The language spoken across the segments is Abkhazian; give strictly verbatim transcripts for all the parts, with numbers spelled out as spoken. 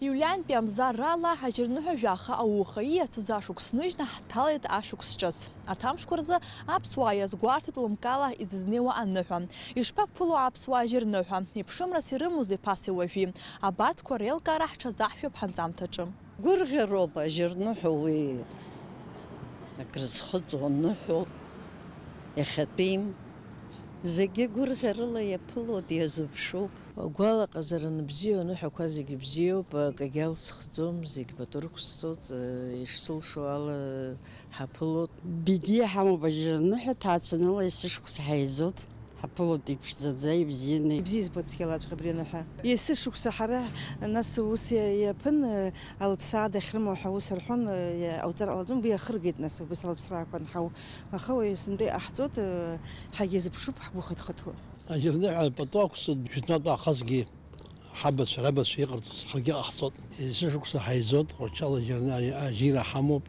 Иулиантәи амза рала ажьырныҳәа жәаха ауха ииасыз ашықәс ныжьны ҳҭалеит ашықәс ҿыц. Арҭ амшқәа рзы аԥсуаа иазгәарҭоит лымкаала изызнеиуа аныҳәа. Ишԥаԥыло аԥсуаа ажьырныҳәа? Иԥшымрас ирымоузеи ԥаси уажәи? Абарҭқәа реилкаара ҳҽазаҳшәап ҳанҵамҭаҿы. Гәырӷьароуп ажьырныҳәа уи. Акрызхыҵуа ныҳәоуп, иахьатәим. Зегьы гәырӷьарыла иаԥылоит, иазыԥшуп. Агәалаҟазара анбзиоу, аныҳәақәа зегьы бзиоуп, акгьы алсхӡом, зегь пату рықәсҵоит, ишсылшо ала ҳаԥылоит. Бедиа ҳамоуп, ажьырныҳәа ҭаацәанала есышықәса ҳаизоит. Ҳаԥылоит иԥшӡаӡа, ибзианы. Ибзиа избоит цәгьалаҵәҟьа абри аныҳәа. Есышықәса ҳара, нас, ус иа-, иаԥын, алыԥсаа дахьрымоу ҳәа ус рҳәон, иа-, ауҵар ҟалаӡом, уи ахыргеит, нас, убас алыԥсра акәын ҳау. Аха уи сынтәа иҟаҳҵоит, ҳагьазыԥшуп, ҳгәы хыҭхыҭуа. Ажьырныҳәа пату ақәсҵоит, жәытәнатә аахысгьы ҳабацәа, рабацәа иҟарҵоз ҳаргьы ҟаҳҵоит. Есышықәса ҳаизоит, Ҟәарчал ажьырны-, ажьира ҳамоуп.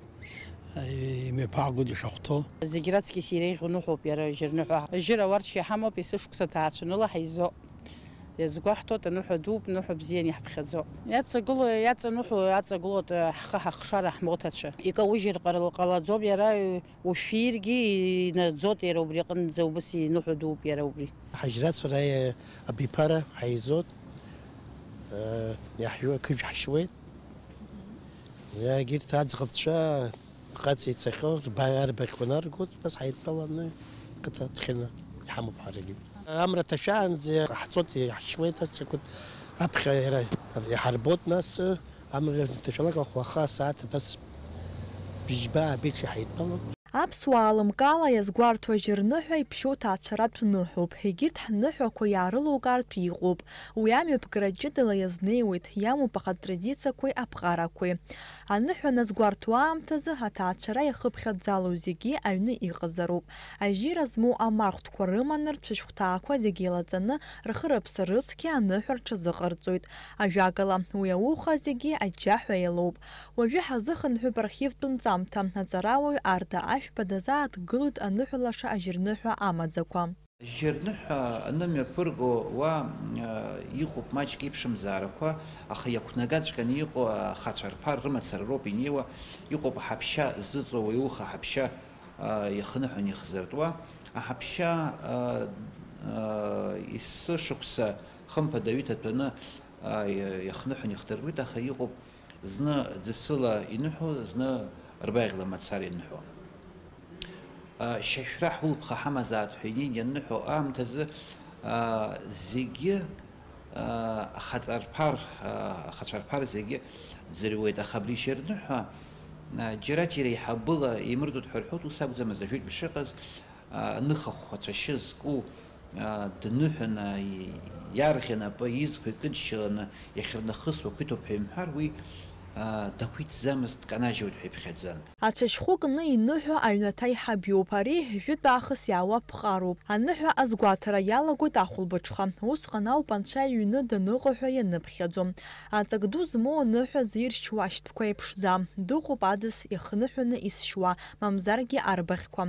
Имҩаԥаагоит ишахәҭоу. Зегь раҵкьыс иреиӷьу ныҳәоуп иара ажьырныҳәа. Ажьыра уарча иҳамоуп, есышықәса ҭаацәаныла ҳаизо. Иазгәаҳҭоит, аныҳәа дууп, ныҳәа бзианы иаҳԥхьаӡо. Иаҵагылоу, иаҵаныҳәо, аҵагылоит, ҳхы ҳахшара ҳмоҭацәа. Икаужьыр ҟала-, ҟалаӡом, иара ушәиргьы инаӡоит, иара убри аҟынӡа убыс иныҳәа дууп иара убри. Ҳажьрацәа абиԥара ҳаизоит, иаҳжәуа қыжә ҳшьуеит. Егьырҭ аӡӷабцәа Хаҵа ицахьоу рбаҩ арбаӷьқәа наргоит, нас ҳаидтәаланы қыҭа дхьаны иҳамоуп ҳаргьы. Амра ҭашәаанӡа ҳцоит, иаҳшьуеит, аҽакәыт аԥхьа иара иҳарбоит, нас амра ҭашәалак уаха асааҭ абас бжьба абеиҿ иҳаидтәалоуп. Аԥсуаа лымкаала иазгәарҭо ажьырныҳәа иԥшьоу ҭаацәаратә ныҳәоуп. Егьырҭ ҳныҳәақәа иаарылукаартә иҟоуп. Уи амҩаԥгара ҷыдала иазнеиуеит, иамоуп аха атрадициақәеи аԥҟарақәеи. Аныҳәа назгәарҭо аамҭазы аҭаацәара иахыԥхьаӡало зегьы аҩны иҟазароуп. Ажьира змоу амархәҭқәа рыманы рцәышәхәҭаақәа зегьы еилаҵаны, рхы-рыԥсы рыцқьа аныҳәа рҽазыҟарҵоит. Ажәакала, уи ауха зегьы аџьџьаҳәа еилоуп. Уажәы ҳазыхынҳәып архивтә нҵамҭа, аҵарауаҩ Арда Ашәба дазааҭгылоит аныҳәа лаша ажьырныҳәа амаӡақәа. Жьырныҳәа анымҩаԥырго уа, э, иҟоуп маҷк иԥшымзаарақәа, аха иақәнагаҵәҟьаны иҟоу ахацәа рԥар рымацара роуп инеиуа, иҟоуп аҳаԥшьа зыҵоу уаҩуха аҳаԥшьа, э, иахныҳәаны ихзыртуа. Аҳаԥшьа, э, э, есышықәса хымԥада ҩыҭаҭәаны, э, иахныҳәаны ихдыртәуеит, аха иҟоуп зны ӡысыла иныҳәо, зны рбаӷьла мацара иныҳәо. Шьашәра ҳулԥха ҳамазааит ҳәа инеин ианныҳәо аамҭазы, зегьы, ахаҵарԥар, ахацәарԥар зегьы ӡырҩуеит, аха абри шьарныҳәа, џьара-џьара еиҳабыла еимырдоит ҳәа рҳәоит, ус акәӡамызт ажәытә шыҟаз, ныха хәацәашьы зку, дныҳәаны, иарӷьа напы изқәа икыдшьыланы иахьырнахысуа ақәиҭуп ҳәа имҳәар, уи, дақәиҭӡамызт, дканажьуеит ҳәа иԥхьаӡан. Ацәашьхәы кны иныҳәо аҩнаҭа иҳабиуп. Ари жәытә аахыс иаауа ԥҟароуп. Аныҳәа азгәаҭара иалагоит ахәылбыҽха. Усҟан ауп анцәа иҩны даныҟоу ҳәа ианыԥхьаӡо. Аҵак ду змоу аныҳәа зиршьуа ашьтәқәа еиԥшӡам. Дыҟоуп аӡыс ихныҳәаны изшьуа, мамзаргьы арбаӷьқәа.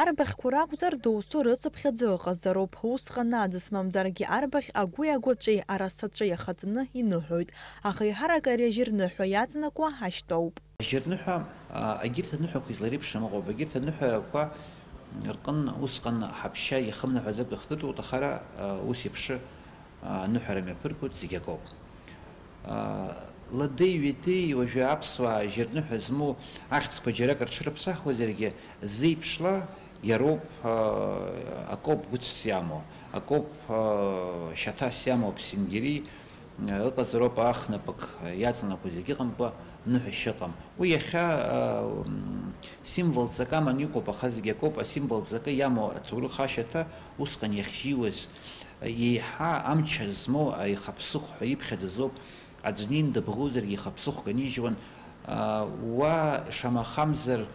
Арбаӷьқәа ракәзар, доусу рыцыԥхьаӡа ыҟазароуп. Усҟан аӡыс мамзаргьы арбаӷь агәи агәаҵәеи арасаҵәы иахаҵаны иныҳәоит. Аха еиҳарак ари ажьырныҳәа иаҵанакуа ашьтәоуп. Ажьырныҳәа, а, егьырҭ аныҳәақәа излареиԥшым ыҟоуп. Егьырҭ аныҳәақәа рҟын усҟан ҳаԥшьа иахымнаҳәаӡакәа ихдыртәуп, аха ара, а, ус еиԥш, а, аныҳәара мҩаԥыргоит, зегь акоуп. А, ладеи-ҩадеи уажәы аԥсуаа ажьырныҳәа змоу ахьӡқәа џьарак рҽырыԥсахуазаргьы, зеиԥшла иароуп, а, акоуп гәыцәс иамоу, акоуп, а, шьаҭас иамоу аԥсынгьери, Ыҟазароуп ахнапык иаҵанакуа зегь ыҟамкәа ныҳәашьа ыҟам. Уи иахьа, м, символ ҵак аманы иҟоуп, аха зегь акоуп, асимвол ҵакы иамоу аҭоурых ашьаҭа усҟан иахьжьиуаз, еиҳа амч змоу аихаԥсыхә ҳәа иԥхьаӡаз ауп, аӡә днеин дыбӷузаргьы ихаԥсыхәк анижьуан, уа шамахамзар,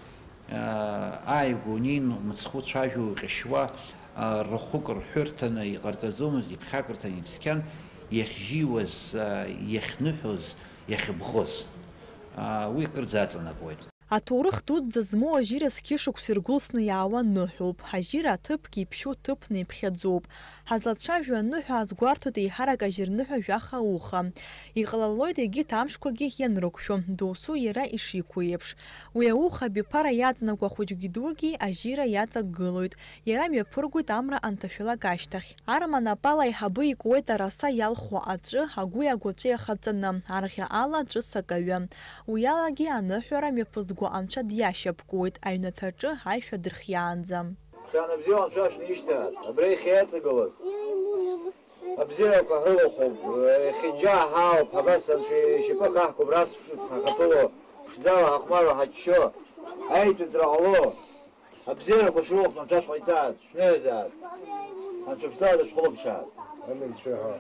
Ааигәа унеин, мыцхәы цәажәо уҟьашьуа, рахәык рҳәырҭаны иҟарҵаӡомызт, иԥхьакырҭан ицқьан, иахьжьиуаз, иахьныҳәоз, иахьыбӷоз. Уи кырӡа аҵанакуеит. Аҭоурых дуӡӡа змоу ажьира зқьышықәса иргәылсны иаауа ныҳәоуп. Ажьира аҭыԥгьы иԥшьоу ҭыԥны иԥхьаӡоуп. Ҳазлацәажәо аныҳәа азгәарҭоит еиҳарак ажьырныҳәа жәаха ауха. Иҟалалоит егьырҭ амшқәагьы ианрықәшәо, досу иара ишиқәу еиԥш. Уи ауха абиԥара иаҵанакуа хәыҷгьы дугьы ажьира иаҵагылоит. Иара мҩаԥыргоит амра анҭашәалак ашьҭахь. Арма напала аиҳабы икуеит араса иалху аҵәы, агәи агәаҵәеи ахаҵаны, арӷьа ала аҵәы сакаҩы. Уи алагьы аныҳәара мҩаԥызго анцәа диашьапкуеит аҩнаҭаҿы аишәа дырхиаанӡа. Шәанабзиала анцәа шәнишьҭааит, абра иахьа иаҵагылаз абзиарақәа ҳрылахәуп, иахьынџьаа ҳаауп, абас анцәа ишьапы хаҳкуп, рас ԥшыц ҳахаԥыло, ԥшӡала ҳахәмаруа ҳаччо, аиҵыҵра ҟало. Абзиарақәа шәрылахәны анцәа шәҟаиҵааит, шәныҳәазааит. Анцәа ԥшӡала дышәхылаԥшааит. Амин, анцәа иҳәа.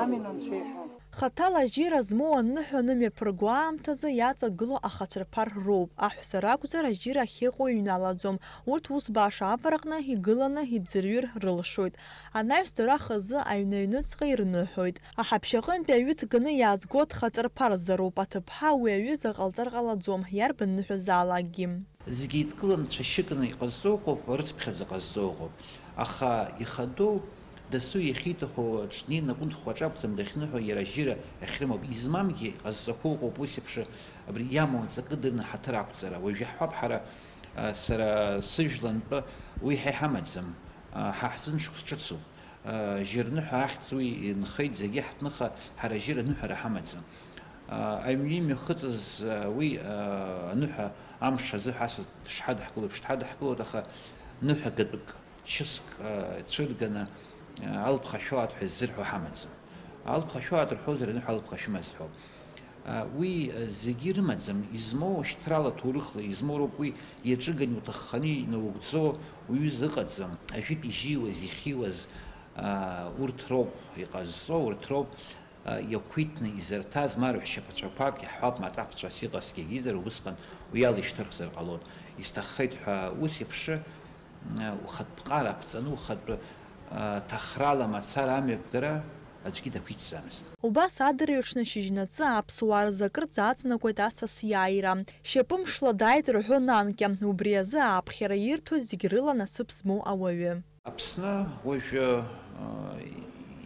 Амин, анцәа иҳәа. Хаҭала ажьира змоу аныҳәа анымҩаԥырго аамҭазы иаҵагылоу ахацәа рԥар роуп. Аҳәса ракәзар, ажьира ахьыҟоу иҩналаӡом. Урҭ ус баша авараҟны игыланы иӡырҩыр рылшоит. Анаҩс дара хазы аҩны аҩныҵҟа ирныҳәоит. Аҳаԥшьаҟынтәи аҩы ҭганы иаазго дхаҵарԥарзароуп, аҭыԥҳа уи аҩыза ҟалҵар ҟалаӡом, иарбан ныҳәазаалакгьы. Зегьы еидкыланы цәашьыкны иҟазҵо ыҟоуп, рыцԥхьаӡа ҟазҵо ыҟоуп. Аха ихадоу дасу иахьиҭаху аҽнеины акәындхәы аҿы акәӡам дахьныҳәо, иара ажьыра ахьрымоу. Измамгьы иҟазҵақәоу ыҟоуп, ус еиԥш абри иамоу аҵакы дырны ҳаҭыр ақәҵара. Уажә иаҳҳәап ҳара, а, сара сыжәлантәы уи ҳа иҳамаӡам, а, ҳа ҳзын шықәс ҿыцуп. Жьырныҳәа ахьӡ уи инхеит, зегьы ҳҭныха, ҳара жьыр аныҳәара ҳамаӡам. Аҩны имҩахыҵыз уи аныҳәа амш азы ҳәа асас дышҳадаҳкыло еиԥш дҳадаҳкылоит, аха ныҳәа гатәык, чыск цәырганы алԥха шәоуааит ҳәа ззырҳәо ҳамаӡам. Алԥха шәоуааит рҳәозар, аныҳәа алԥха шәымаз ҳәоуп. Уи зегьы ирымаӡам, измоу шьҭрала, ҭоурыхла измоу роуп, уи иаҿыганы иуҭахханы инаугӡо уаҩы зыҟаӡам. Ажәытә ижьиуаз, ихьиуаз, урҭ роуп иҟазҵо, урҭ роуп иақәиҭны изырҭаз, ма рҳәшьаԥацәақәак, иаҳҳәап, маҵаԥцәас иҟазгьы егьизар, убысҟан уи ала ишьҭырхзар ҟалон. Исҭаххеит ҳәа ус еиԥш ухатә ԥҟара аԥҵаны, ухатә ҭахрала мацара амҩаԥгара аӡәгьы дақәиҭӡамызт. Убас адырҩаҽны шьыжьнаҵы аԥсуаа рзы акырӡа аҵанакуеит асас иааира. Шьапымшла дааит рҳәон анкьа, убри азы ааԥхьара ирҭоит зегь рыла насыԥ змоу ауаҩы. Аԥсны уажәы, э,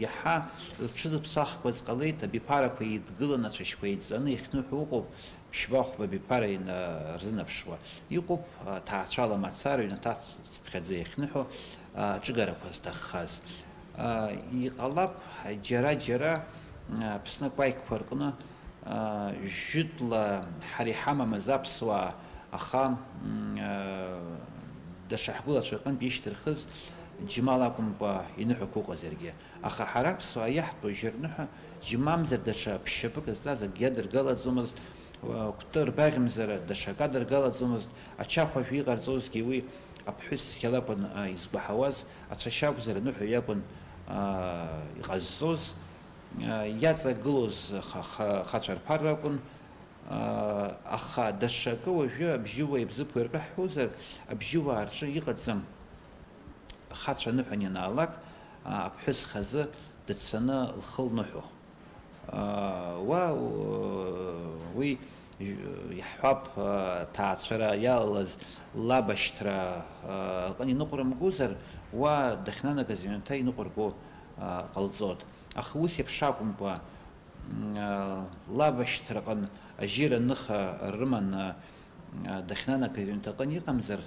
иаҳа зҽызыԥсахқәаз ҟалеит, абиԥарақәа еидгыланы, ацәашьқәа еидҵаны иахьныҳәо ыҟоуп, ԥшьба-хәба абиԥара ина-, рзынаԥшуа. Иҟоуп, э, ҭаацәала мацара, ҩнаҭа цыԥхьаӡа иахьныҳәо, э, аҿыгарақәа зҭаххаз. Э, иҟалап, џьара-џьара, э, Аԥсны акәакьқәа рҟны, аа, жәытәла ҳара иҳамамыз аԥсуаа, аха, м, аа, даҽа ҳгәылацәа рҟынтә ишьҭырхыз џьмал акәымкәа иныҳәақәа ыҟазаргьы. Аха ҳара аԥсуаа иаҳтәу жьырныҳәа џьмамзар даҽа ԥшьшьапык зҵаз акгьы адыргалаӡомызт, уа, кәты рбаӷьымзар даҽакы адыргалаӡомызт, ачахәажә иҟарҵозгьы уи аԥҳәыс цқьала акәын, а, изгәаҳауаз, ацәашьы акәзар аныҳәа иакәын, а, иҟазҵоз. Иаҵагылоз ха-, ха-, хацәа рԥара ракәын, аха даҽакы уажәы абжьыуаа ибзыԥу ртәы ҳҳәозар, абжьыуаа рҿы иҟаӡам. Хацәа аныҳәан ианаалак, аԥҳәыс хазы дыцаны лхы лныҳәо. Уа, уи, иаҳҳәап, ҭаацәара иалалаз лабашьҭра рҟын иныҟәрымгозар, уа дахьнанагаз ҩнаҭа иныҟәырго ҟалҵот. Аха ус еиԥш акәымкәа, м, а, лабашьҭраҟын ажьира ныха рыманы, а, дахьнанагаз ҩнҭаҟын иҟамзар,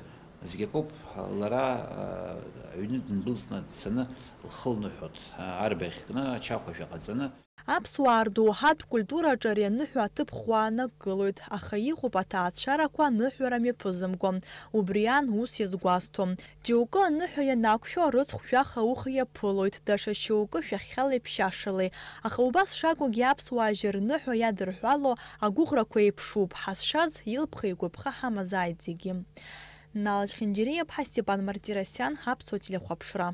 зегь акоуп, лара, а, аҩны дындәылҵны дцаны лхы лныҳәот, а, арбаӷь кны, ачахәажә ҟаҵаны. Аԥсуаа рдоуҳатә культураҿы ари аныҳәа аҭыԥ ӷәӷәа анагылоит, аха иҟоуп аҭаацәарақәа аныҳәара мҩаԥызамкәа, убри аан ус иазгәасҭо. Џьоукы аныҳәа ианақәшәо, рыцхә шәаха ауха иаԥылоит, даҽа шьоукы шәахьхьалеи ԥшьашалеи. Аха убас шакәугьы аԥсуаа жьырныҳәа иадырҳәало агәыӷрақәа еиԥшуп, ҳазшаз илԥха-игәаԥха ҳамазааит зегьы. Нал Чхинџьириаԥҳа, Степан Мартиросиан, Аԥсуа телехәаԥшра.